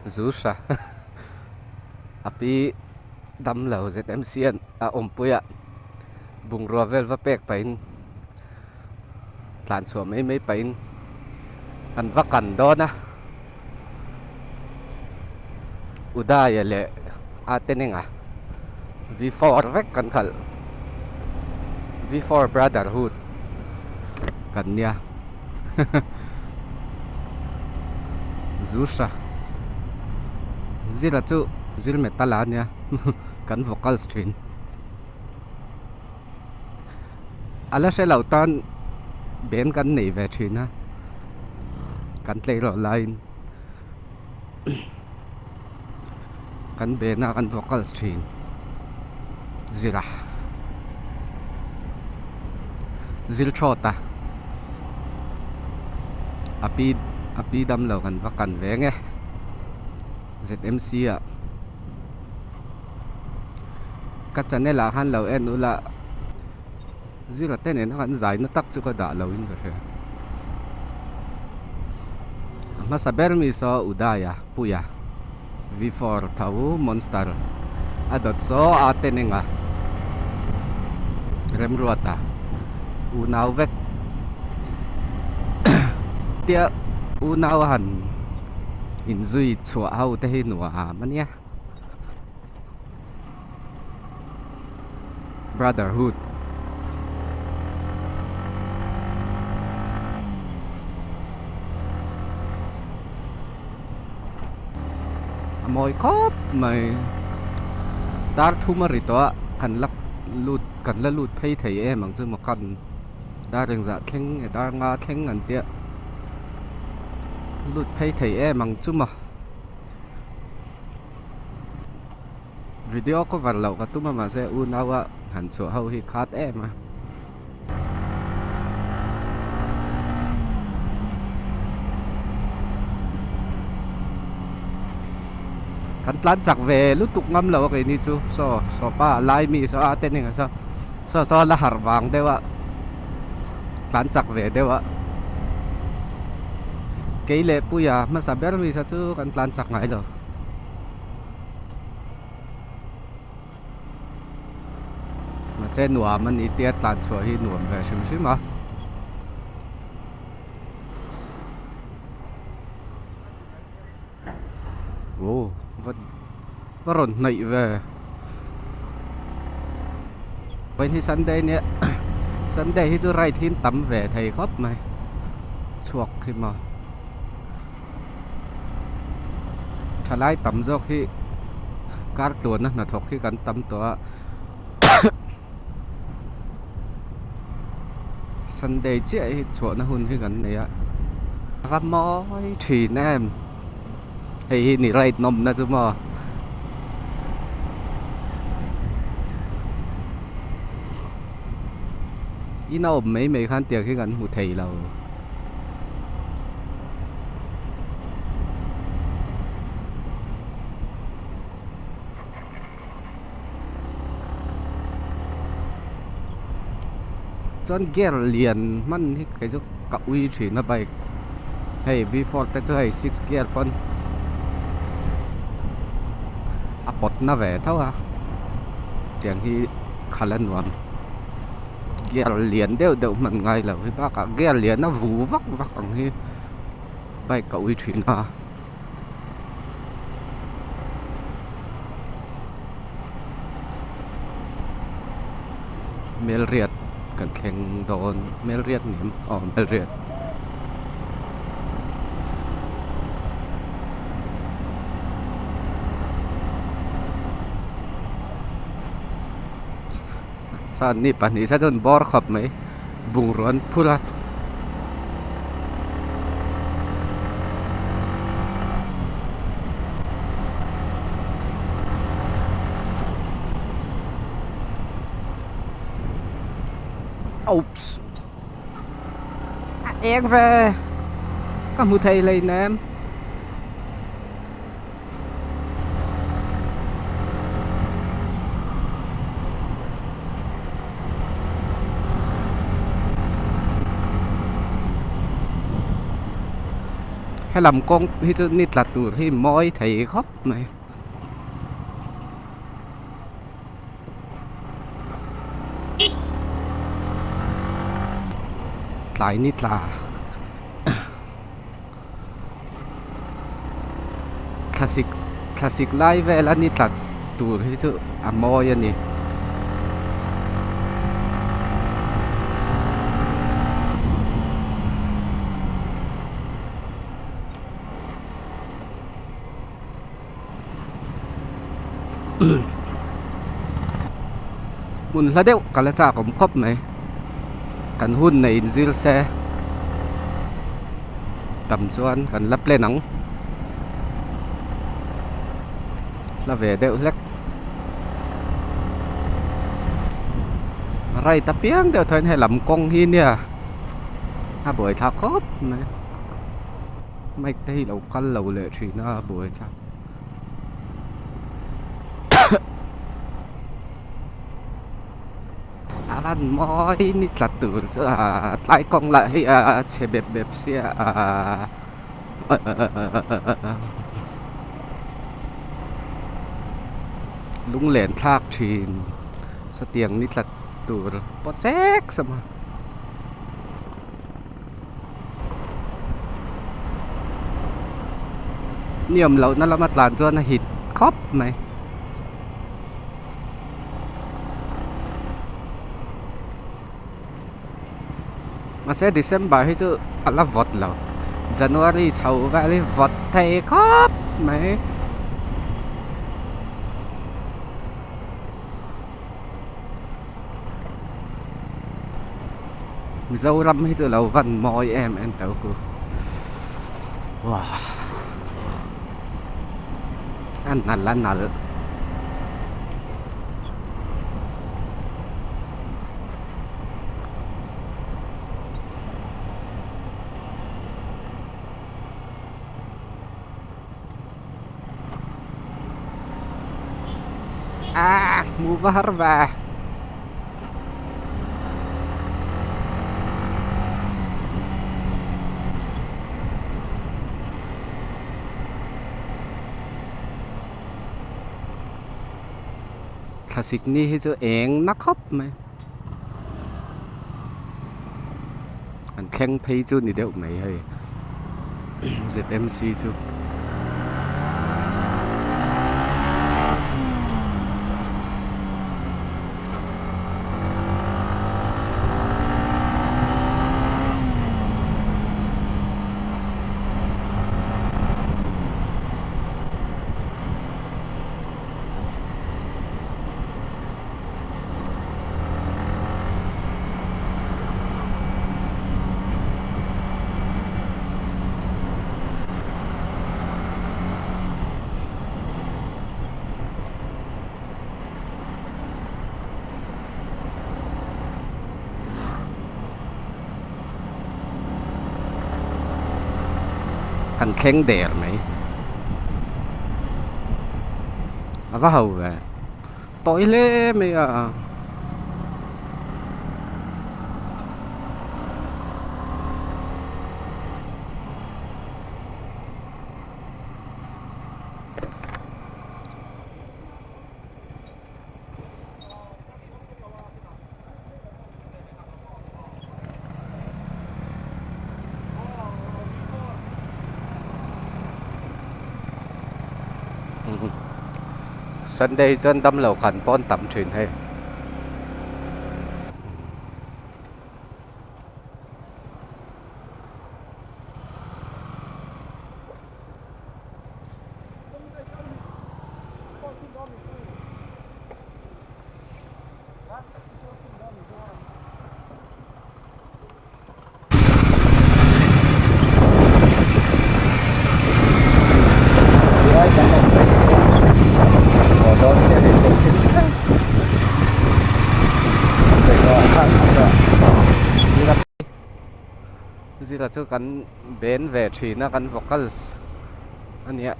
Zusha a pi damlo ZMC an a awmpui a bungrua vel va pek pahin tlan chhuah mai mai pahin kan va kan dawn a Udaya leh Atenenga V4 vek kan khalh V4 Brotherhood kan nia Zusha Zira chu zir metal a nia kan vocals thin. A la hre loh tan band kan nei ve thin a kan tleirawl laiin kan band a kan vocals thin zira zir thawt a a pi a pi damlo kan va kan ve nge Z_M_C ah. Ka channel ah khan lo en ula zira te nena kan zai na tak chu ka dah lo in ka hria a hmasa ber mi saw Udaya Puia V4 tho monster a dawt saw a te nenga Remruata unau vek tia unau a han inzui chhuah ho te hi nuam a nia. Brotherhood A mawi khawp mai dar thum a ri tawh a kan la lut kan la lut phei thei em ang chu maw kan dar engzah thleng nge dar nga thleng an tia lut phei thei em ang chu maw. Video cover loh ka tum a mahse unau a han chhuah ho hi khat em a. Kan tlan chak ve lutuk ngam lo a keini chu saw saw pa lai mi saw a te nen saw saw saw la harh vang deuh a tlan chak ve deuh a kei leh puia hmasa ber mi saw chu kan tlan chak ngai lo. Mahse nuam a ni tia tlan chhuah hi nuam ve hrim hrim a. Aw va va rawn hnaih ve vawiin hi sunday nia sunday hi chu ride hi an tam ve thei khawp mai chhuak hi maw. Thalai tam zawk hi kar tluana hnathawk hi kan tam tawh a Sunday chiah hi chhuahna hun hi kan nei a a va mawi thin em hei hi ni ride nawmna chu maw. In a awm mai mai khan tiang hi kan hmu thei lo. Chuan gear lian hman hi kei chu ka ui thin a bike hei V4 te chu hei six gear pawn a pawt na ve tho a tiang hi khalh a nuam. Gear lian deuh deuh hman ngai lo hi bakah gear lian a vu vak vak ang hi bike a ui thin a. Melriat kan thleng dawn Melriat ni em aw Melriat. Chuan ni pahnih se chuan bawr khawp mai bungrua an phur a. Oops a eng ve ka hmu thei hleinem. Helam kawng hi chu ni tla tur hi mawi thei khawp mai. Tlai ni tla thlasik thlasik lai vel a ni tla tur hi chu a mawi a ni. Hmun hla deuh ka la chak awm khawp mai kan hun neih in zir se tam chuan kan la plan ang hla ve deuh hlek right apiang deuh tho in helam kawng hi nia a buaithlak khawp mai. Bike te hi lo kal lo leh thin a buai thlak a van mawi ni tla tur chu a tlai kawng lah hi a chhe bep bep sia a lunglen thlak thin sawtiang ni tla tur pawh chek sam a. Ni awm lohna lama tlan chuan a hit khawp mai. Mahse December hi chu a la vawt lo January chho vel hi vawt thei khawp mai. Mizoram hi chu lo van mawi em em tho khu wow a nalh a nalh. A hmu va har ve. Thlasik ni hi chu eng na khawp mai. An thleng phei chu ni deuh mai hei ZMC chu. Kan thleng der mai a va ho ve. Tawi hle mai a. Sunday chuan damlo khan pawn tam thin hei. Zira chu kan ben ve thin a kan vocals a nia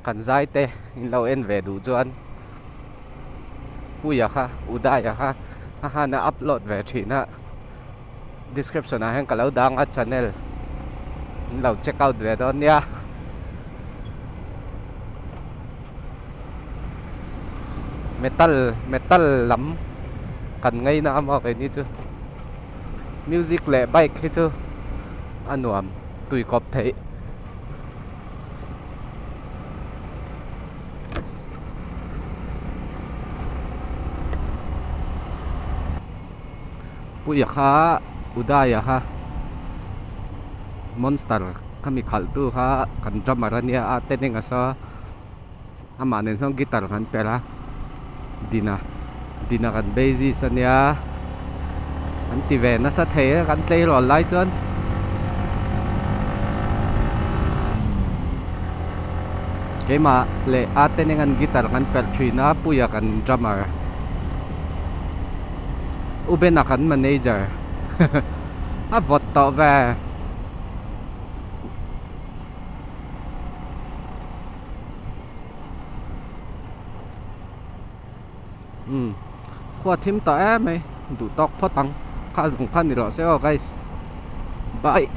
kan zai te in lo en ve duh chuan Puia kha Udaya kha a han a upload ve thin a description ah hian ka lo dang a channel. In lo check out ve dawn nia. Metal metal lam kan ngaina a maw keini chu music leh bike hi chu a nuam tui kawp theih. Puia kha Udaya kha monster khami khalh tu kha kan drummer a nia a ten eng a saw amah nen sawn guitar kan perh a dina dina kan bassist a nia an ti ve nasa thei a kan tleirawl lai chuan. Keimah leh a ten eng an guitar kan perh thin a Puia kan drummer. U Bena kan manager a vawt tawh ve. Umm khua thim tawh em mai duh tawk phawt ang kha zawng kha ni rawh se aw guys bye.